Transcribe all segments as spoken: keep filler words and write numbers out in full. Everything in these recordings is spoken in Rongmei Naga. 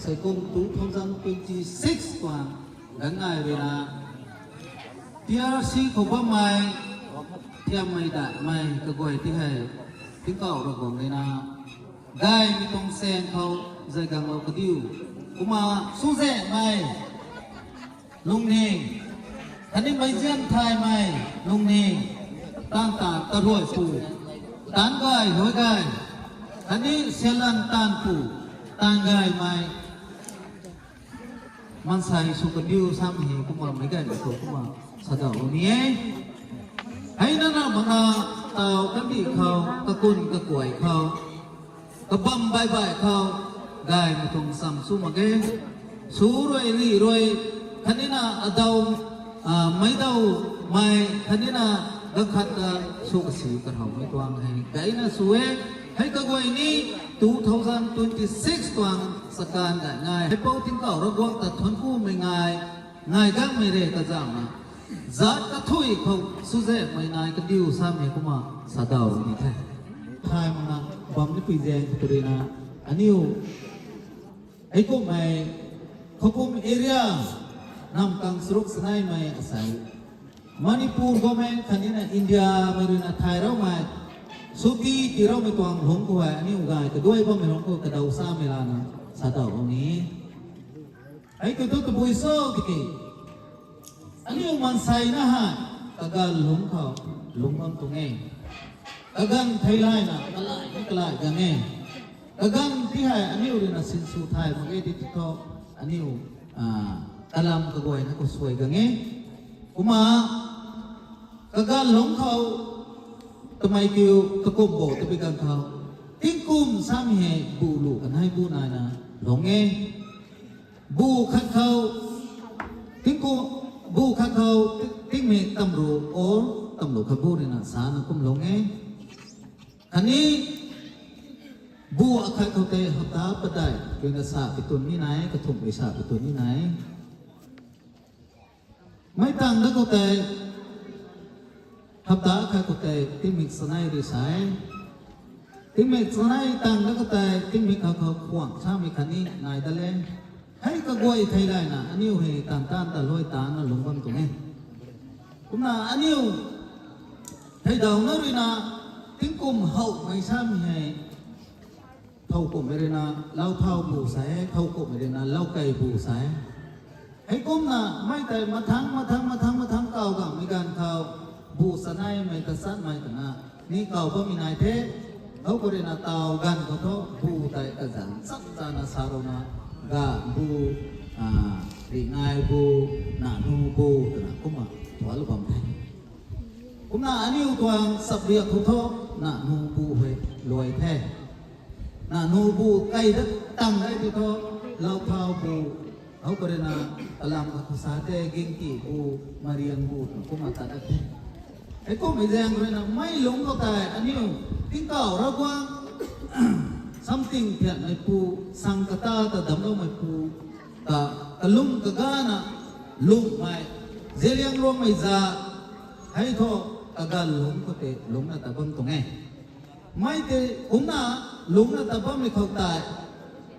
Kum two thousand twenty-six tuang ganv ngai ruina T R C khou bammei, thiammei daihmei kaguay ti hei, tingkauh Ravguangc ruina gaymei tuang saeng khou zay ganglou kadiu, kumna suzahmei lungning, khatni meizian thaymei lungning, taanv taanv karuai pu, taanv gay luai gay, khatni sialan taanv pu, taanv gaymei maansei sw kadiu sam hei kumna meic gaymei khou kumna sadauh ni e. Hei nana makna taw kandih khou, kakun kakuay khou, kabam baih baih khou, gaymei tuang cham sw mak ge. Su rui, rih rui, khatnina adaw, meicdawmei, khatnina ganv khat ta sw kasi karhawmei tuang hei gayna sw e. Hei kaguay ni two thousand twenty-six tuang sakan gay ngai, Heipou Tingkauh Ravguangc ta thuanckumei ngai, ngai gangmei re kazauhna, zaat kathuic khou suzahmei nai kadiu samei kumna sadauh ni the. Thay makna bam nipui zaeng khou ruina, aniu, hei kummei, Khoukum area, namkang charuk chaneimei asei, Manipur government khatnina Indiamei ruina thay raumei, chuti tii raumei tuang lungc khou hei aniu gay kaduai bammei lungc khou kadaw samei lana sadauh ni. Hei kiu thu tabui cho tiki, aniu maansei na hei kaganv lungc khou lungc bam tuang e. Kaganv theilayna kalai ni kalai gang e. Kaganv ti hei aniu ruina sinsw thay mak e ti thu, aniu kalam kaguayna khou suai gang e. Kumna kaganv lungc khou, tamei kiu, takum bo tabui ganv khou, tingkum samei hei bu lu kanei bu naina lungc e. Bu khat khou, tingkum, bu khat khou, tingmik tamru or tamlu khat bu ruina sana kum lungc e. Khatni bu akhat khou tei hapta padeih ruina sa pi tun ni nai, kathumh rui sa pi tun ni nai. Mei tang da khou tei, hapta akhat khou tei tingmik chanei rui sa e. Tingmik chanei tang da khou tei tingmik khat khou khwang samei khatni nai dat le. Hei kaguay theilayna aniu hei taanv taanv ta luai taanna lungc bam tuang e. Kumna aniu theidawna ruina tingkum howmei samei hei, thow kumhmei ruina lau thau bu sa e, thow kumhmei ruina lau kei bu sa e. Heikumna mei tei mathangc mathangc mathangc mathangc kaw gangmei ganv khou, bu chaneimei tachatmei twna ni kaw bammei nai the. Thow khou ruina taw ganv khou thu bu tei kazanc chap chana sa rouna, ga bu, rinai bu, nanu bu twna kumna thuanclou bam the. Kumna aniu tuang chapriak khou thu, nanu bu hei luai the. Nanu bu kei dat tang dei ti thu, lau thau bu, thow khou ruina, kalam kha khou sa tei gingti bu, mariang bu twna kumna tat dat the. Heikummei zaeng ruina mei lungc khou tei aniu, Tingkauh Ravguangc, samting thianmeipu, sang kata ta damcloumeipu, ta, kalum kagana, lungmei, Zeliangrongmei za, hei thu, kaganv lungc khou tei lungcna ta bam tuang e. Mei tei kumna lungcna ta bammei khou tei,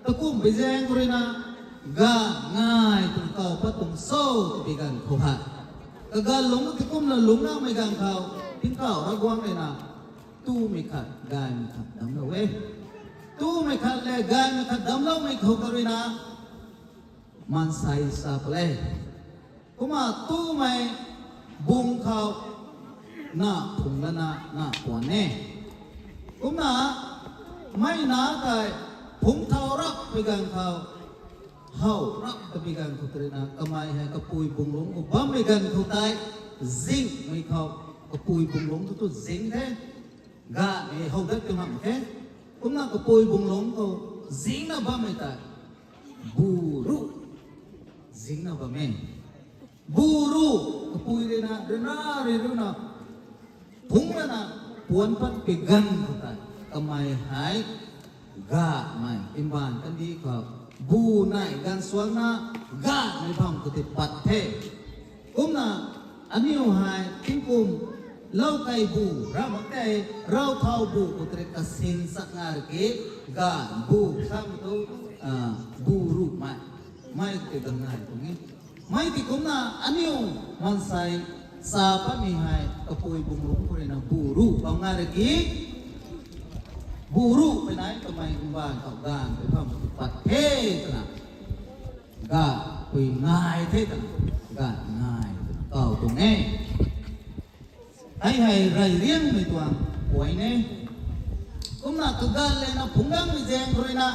takumhmei zaeng khou ruina, ga, ngai twna kaw pat tuang cho twbi ganv khou hei, kaganv lungc tei kumna lungcnamei ganv khou, Tingkauh Ravguangc ruina, tumei khat gaymei khat damclou e. Tumei khat le gaymei khat damcloumei khou ka ruina, maansei sa pale. Kumna tumei bung khou, na phungc lana na puan e. Kumna, mei na tei, phungc thau rap pui ganv khou, how rap ta pui ganv khou tei ruina kamei hei kapui bung lungc khou bammei ganv khou tei, zingmei khou, kapui bung lungc khou tu zing the. Ga e how dat tu hamh the. Kumna kapui bung lungc khou zingna bammei tei, bu ruh zingna bam e. Bu ruh, kapui ruina, rina rui ruina, phungc lana, puan pat pui ganv khou tei, kamei hei, gaymei, mbaanv kandih khou, bu nei ganv suangna, gaymei bam khou tei pat the. Kumna, aniu hei, tingkum, lau kei bu, ra mak tei, rau thau bu khou tei kasin chakna rui ki, gaymei bu, samei tu, bu ruhmei. Mei tei ganv nai tuang e. Mei ti kumna aniu maansei sa patmei hei kapui bung ruc khou ruina bu ruc bam ngai ra ki, bu ruc pui nai kamei kumbaanv khou gaanv pui pham pat the twna, gaanv pui ngai the twna, gaanv ngai twna kaw tuang e. Hei hei rey riangmei tuang puay ne. Kumna kaganv lena phungc gangmei zaeng khou ruina,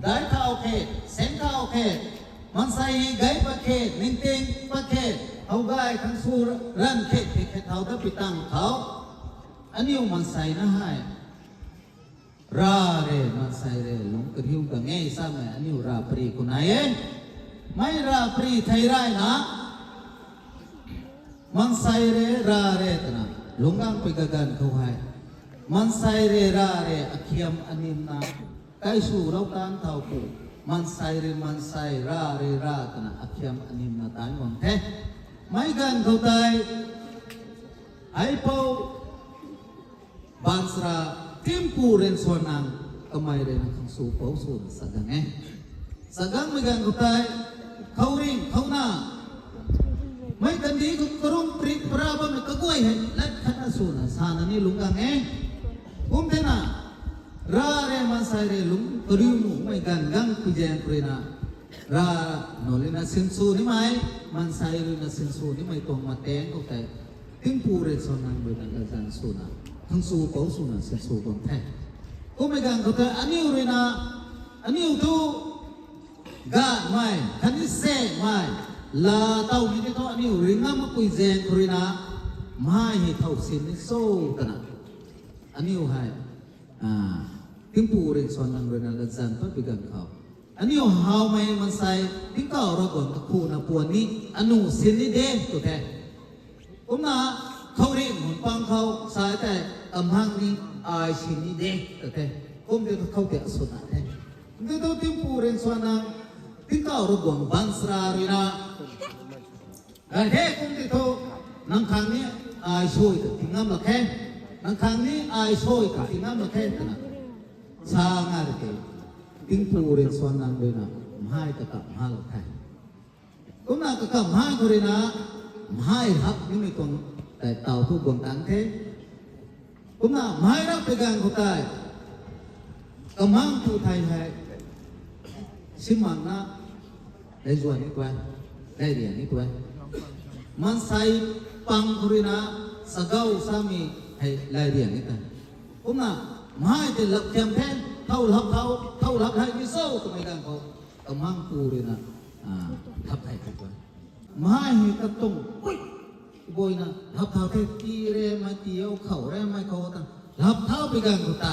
daic thau khe, seng thau khe, maansei hei gay pat khe, ningting pat khe, how gay khang sw ranv khe, khe khe thau dat pi tang khou, aniu maansei na hei Rav rui maansei rui lungc kariu gang e samei aniu ravpri khou nai e. Mei ravpri thei rayna, maansei rui Rav rui twna lungc gangpui kaganv khou hei, maansei rui Rav rui akhiam animna kai swlou taanc thau ku, maansei rui maansei, Rav rui Rav twna akhiam animna taanc guang the. Meic ganv khou tei, Haipou Baanchara Timpu Rinsuanang kamei ruina khang sw pou swna sa gang e. Sa gangmei ganv khou tei, khouringh khouna, mei kandih khou karung prit para bammei kaguay hei lat khatna swna sana ni lungc gang e. Kum thena, Rav rui maansei rui lungc kariu nuhmei ganv gangpui zaeng khou ruina, Rav nunc ruina sinsw nimei, maansei ruina sinsw nimei tuang mataeng khou tei, Timpu Rinsuanang ruina latzan swna, khang sw pou swna sinsw bam the. Kummei ganv khou tei aniu ruina, aniu thu gaanhmei khatni saekmei laa tawmei tei thu aniu rui ngam makpui zaeng khou ruina, mei hei thow sin ni cho twna, aniu hei, Timpu Rinsuanang ruina latzan patpui ganv khou, aniu howmei maansei tingkauh Ravguangc kakhuna puan ni, anu sin ni de tw the. Kumna, khouringh hun pang khou sa tei, kamhang ni ai sin ni de tw the. Kum tei thu khou tei aswna the. Kum tei thu Timpu Rinsuanang, tingkauh Ravguangc Baanchara ruina, gay the kum tei thu, nang khang ni ai sui ta ti ngam lak khe, nang khang ni ai sui ta ti ngam lak khe twna sa nga ra ke, Timpu Rinsuanang ruina mei kakam mhalou the. Kumna kakam mei khou ruina, mei hap nimei tuang tei taw thu guang tang the. Kumna mei rap pui ganv khou tei, kamhangpu thei hei, simakna, laizuan ni tuai, lairian ni tuai. Maansei pang khou ruina, sagau samei hei lairian ni tei. Kumna, mei tei lap kiam the, thow lap thow, thow lap hei ni cho twmei ganv khou, kamhangpu ruina, lap hei tei tuai. Mei hei katuang, ui, kabuina, lap thau the, ti re mei ti o, khou re mei khou ta, lap thau pui ganv khou ta,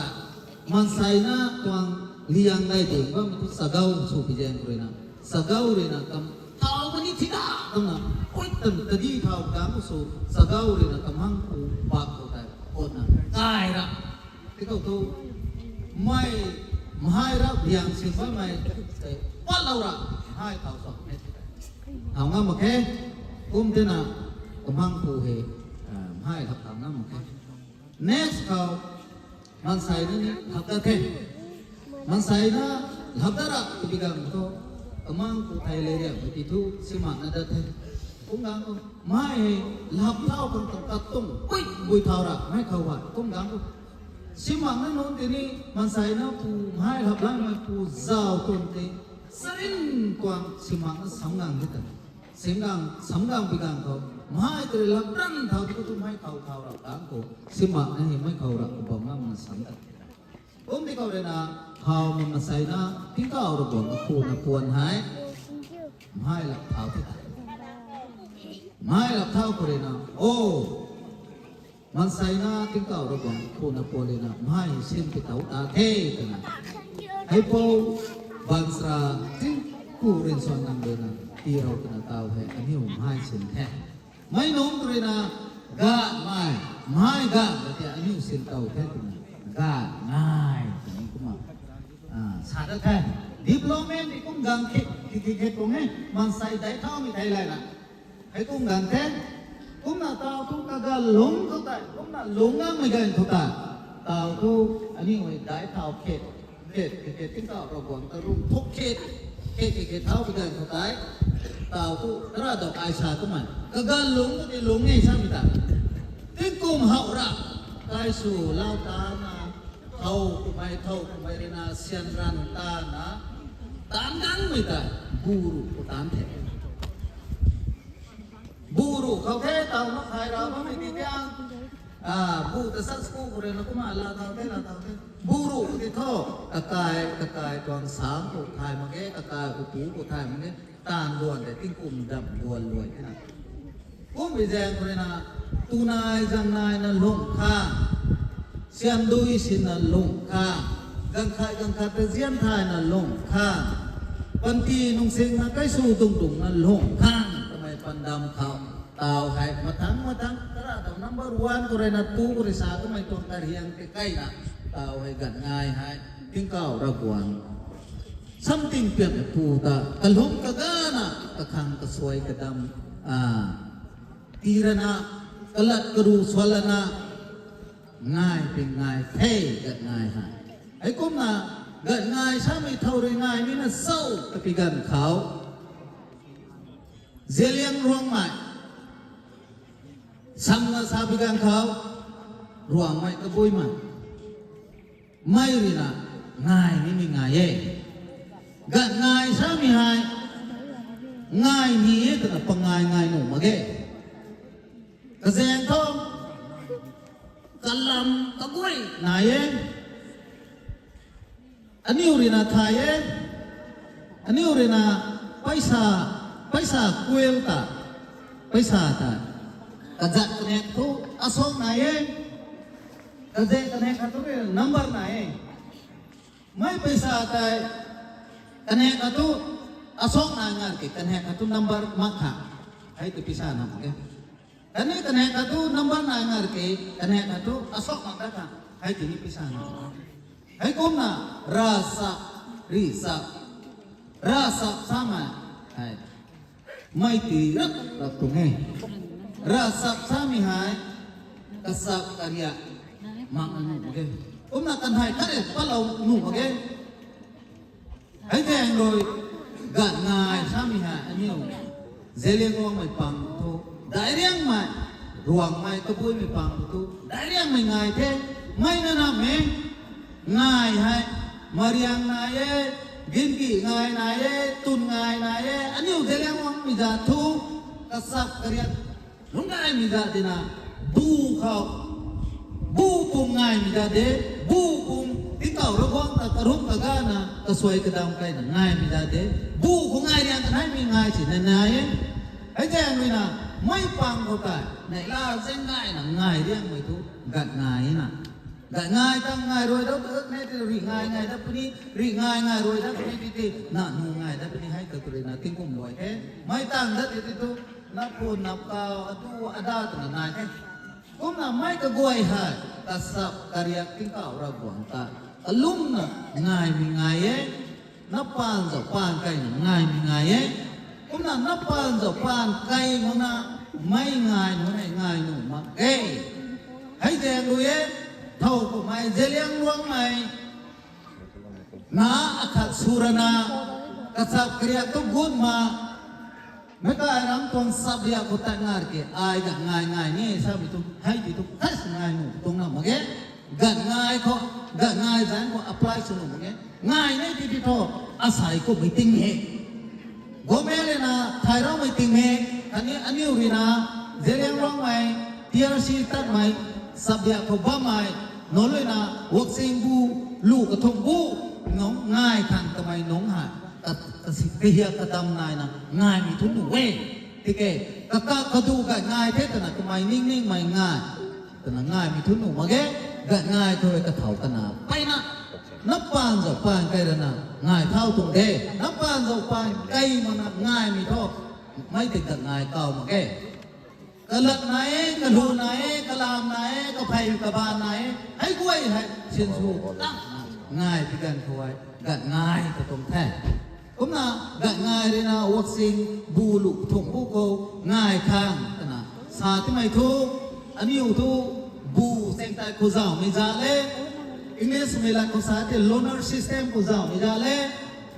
maansei na tuang liang dai ding bammei thu sagau sw pui zaeng khou ruina, sagau ruina kam, thau puni thina, twna, ui, tan tadi thau gang sw, sagau ruina kamhangpu bak khou tei, kotna, kai ra. Tikhou thu, mei, mei rap liang sin bammei, tei, patlou ra, mei thau sa, mei thau ngam mak khe, kum thena, kamhangpu hei, mei lap thau ngam mak khe. Next khou, maansei na ni lap dat the. Maansei na lap dat ra, tibi ganv thu, kamhangpu thei lairianmei ti thu, simakna dat the. Kum ganv khou, mei hei lap thau khang tuang katuang, pui, bui thau ra, mei khou ha, kum ganv khou. Simakna nunc tini, maansei na pu, mei lap lanmeipu zauc tuang tei, sarin tuang simakna sam gang di ta. Sam gang, sam gang pui ganv khou, mei tei lap ran thau ti khou thu mei khou thau ra ganv khou, simakna hei mei khou ra khou bam ngam na sam dat. Kum di khou ruina, howmei maansei na, tingkauh Ravguangc kakhuna puan hei, mei lap thau the ta. Mei lap thau khou ruina, o, maansei na tingkauh Ravguangc kakhuna puan ruina, mei sin pi tow ta the twna, Haipou Baanchara Timpu Rinsuanang ruina, tii rou twna taw hei, aniu mei sin the. Mei nunc khou ruina, gaanhmei, mei gaanhmei tei aniu sin tow the twna, gaanhmei twna kumna, sa dat the. Development ti kum gang khe, khe, khe, khe tuang e, maansei daic thaumei thei layna. Hei kum gang the, kumna taw thu kaganv lungc khou tei, kumna lungc ngangmei ganv khou tei, taw thu aniu hei daic thau khe, khe, khe, khe, tingkauh Ravguangc ta rung thuk khe, Ke ke ke thau pi ganv khou tei, tau tu tara dau ai sa kumna kaganv lungc tu ti lungc e samei ta. Tingkum hauh ra, kai sw lau tana, thau kumei thau kumei rina syan ran tana, taanv dangmei ta, bu ruh khou taanv the. Bu ruh khou the, tau mak thai ra bammei ti tiang. Bu ta sat school khou rui na kumna la thau the, la thau the. Bu ruh ti thu, kakai, kakai tuang sang khou thay mak ge, kakai upu khou thay mak ge, taanv duan tei tingkum dam duan luai thena. Kummei zaeng khou rui na, tunai zangnaina lungh khang, siamdui sinna lungh khang, ganv khat ganv khat ta zian thayna lungh khang, panty nungsingna kai sw dungc dungcna lungh khang twmei pandam khou, tau hei mathangc mathangc kara tau number one khou rui na tu khou rui sa twmei tuang kariang tei kaina, tau hei ganv ngai hei, tingkauh Ravguangc samting pianmei pu ta kalum kagana, kakhang kasuai kadam, tii rana, kalat karu swan lana, ngai ping ngai the, ganv ngai hei. Heikumna, ganv ngai samei thau rui ngai nina cho, tapi ganv khou, Zeliangrongmei, samna sa pi ganv khou, Ruangmei Kabuimei, mei rui na, ngai nimei ngai e. Ganv ngai samei hei, ngai ni e twna pangai ngai nuh mak ge. Kazaeng thu, kalam kaguay nai e. Aniu rui na thay e. Aniu rui na paisa, paisa kuil ta, paisa ta, kazat kanek thu, asok nai e. Kazat kanek khat thu number nai e. Mei paisa tei, kanek khat thu, asok nai ngar ke, kanek khat thu number mak kha. Hei tu paisa na mak e. Khatni kanek khat thu number nai ngar ke, kanek khat thu asok mak dat kha. Hei tini paisa na. Heikumna, ravchap, rihchap, ravchap samei hei, mei ti rap rap tuang e. Ravchap samei hei, kachap kariak mak nuh mak ge. Kumna kanhei khat e patlou nuh mak ge. Hei zaeng rui, ganv ngai samei hei aniu, Zeliangrongmei pang thu, Dairiangmei, Ruangmei Kabuimei pang thu, Dairiangmei ngai the, mei na nam e, ngai hei, Mariang nai e, Ginki ngai nai e, Tun ngai nai e, aniu Zeliangrongmei zat thu, kachap kariak lungc gaymei zat dina, bu khou, bu pum ngaimei zat de, bu pum, tingkauh Ravguangc ta karum kagana, kasuai kadam kaina ngaimei zat de, bu khou ngai riang kanaimei ngai si na nai e. Hei zaeng rui na, mei pang khou tei, neihla zaeng gaina ngai riangmei thu, ganv ngai na. Ganv ngai tang ngai rui dat, ne ti rih ngai ngai dat puni, rih ngai ngai rui dat puni ti ti, na nu ngai dat puni hei ta rui na tingkum luai the. Mei tang dat ti ti thu, nap khun nap kau, atu ada twna nai the. Kumna mei kaguay hei, kachap kariak tingkauh Ravguangc ta, kalumna ngaimei ngai e, nap paan zauc paan kaina ngaimei ngai e. Kumna nap paan zauc paan kai makna, mei ngai nuh e, ngai nuh mak e. Hei zaeng rui e, thow kumei Zeliangrongmei, na akhat sw rana, kachap kariak tu gut ma, meic kai ram tuang chap riak khou tat ngar ke, ai ganv ngai ngai ni samei tu, hei ti tu, hei sw ngai nuh tuang na mak ge. Ganv ngai khou, ganv ngai zanc khou apply sw nuh mak ge. Ngai ni ti ti thu, asei kummei ting he. Government rui na thay raumei ting he, khatni aniu rui na, Zeliangrongmei, T R C tatmei, chap riak khou bammei, nunc rui na, Wakching bu, lu kathumh bu, nunc ngai khang kamei nunc hei, ka, kasi, kahiak kadam naina, ngaimei thu nuh e. Tiki, kaka kadu ganv ngai the twna kamei ning ningmei ngai. Twna ngaimei thu nuh mak ge, ganv ngai thu e kathow kana. Peyna, nap paan zauc paan kai rana, ngai thau tuang de, nap paan zauc paan kai makna ngaimei thu, mei ti ganv ngai kau mak ge. Kalat nai e, kalu nai e, kalam nai e, kaphey kabaanv nai e, hei guay hei, sinsw, tang, ngai pi ganv khou e, ganv ngai ta tuang the. Kumna, ganv ngai rui na Wakching bu lu kathumh bu khou ngai khang twna sa timei thu, aniu thu bu chaeng tei khou zauhmei zat le, English mei lat khou sa tei loner system khou zauhmei zat le,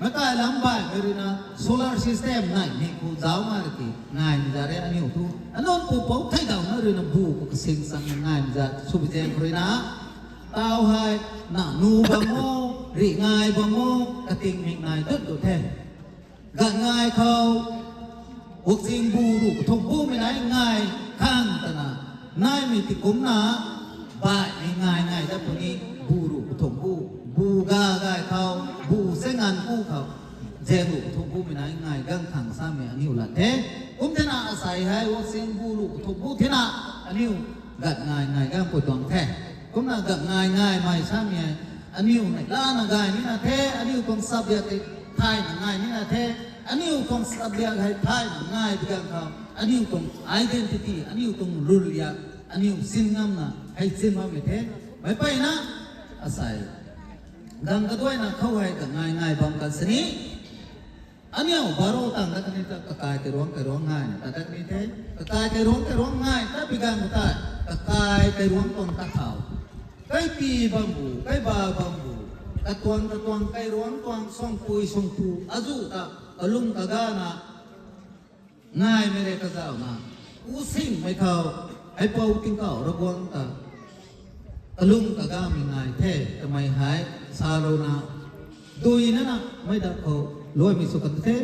Makai lam baihmei ruina solar system nai ni khou zauc nga riki ngaimei za re aniu thu. Anunc pu pou thei dauna ruina bu khou kasing chang ngaimei za sw bi zaeng khou ruina. Tau hei, na nu bam o, rih ngai bam o, kating mik nai dut dut the. Gat ngai khou, Wakching bu ruh kathumh bumei nai ngai khang twna, naimei ti kumcna, baihmei ngai ngai dat puni, bu ruh kathumh bu, bu ga gay khou, bu se nganv ku khou, zaeng ruh kathumh bumei nai ngai gang khang samei aniu lat the. Kum thena asei hei Wakching bu ruh kathumh bu thena, aniu gat ngai ngai gang pui tuang the. Kumna gat ngai ngaimei samei hei, aniu neihla na gay nina the, aniu tuang subject hei thayna ngai nina the, aniu tuang subject hei thayna ngai bi ganv khou, aniu tuang identity, aniu tuang rulliak, aniu sin ngamna hei chin bammei the. Meic mpeyna, asei, gang kaduaina khou hei gat ngai ngai bam kan sini. Aniu baro tang dat kani ta kakai kairuangc kairuangc ngaina tat dat kani the. Kakai kairuangc kairuangc ngai tat bi ganv khou tei, kakai kairuangc tuang tat thau, kaipy bambu, kaiba bambu, katuang katuang kairuangc tuang suangpui suangpu azuh ta, kalum kagana ngaimei rei kazauhna, u singmei khou, heipou tingkauh Ravguangc ta kalum kagamei ngai the twmei hei salouna, duinana mei dat khou luaimei sw kan the.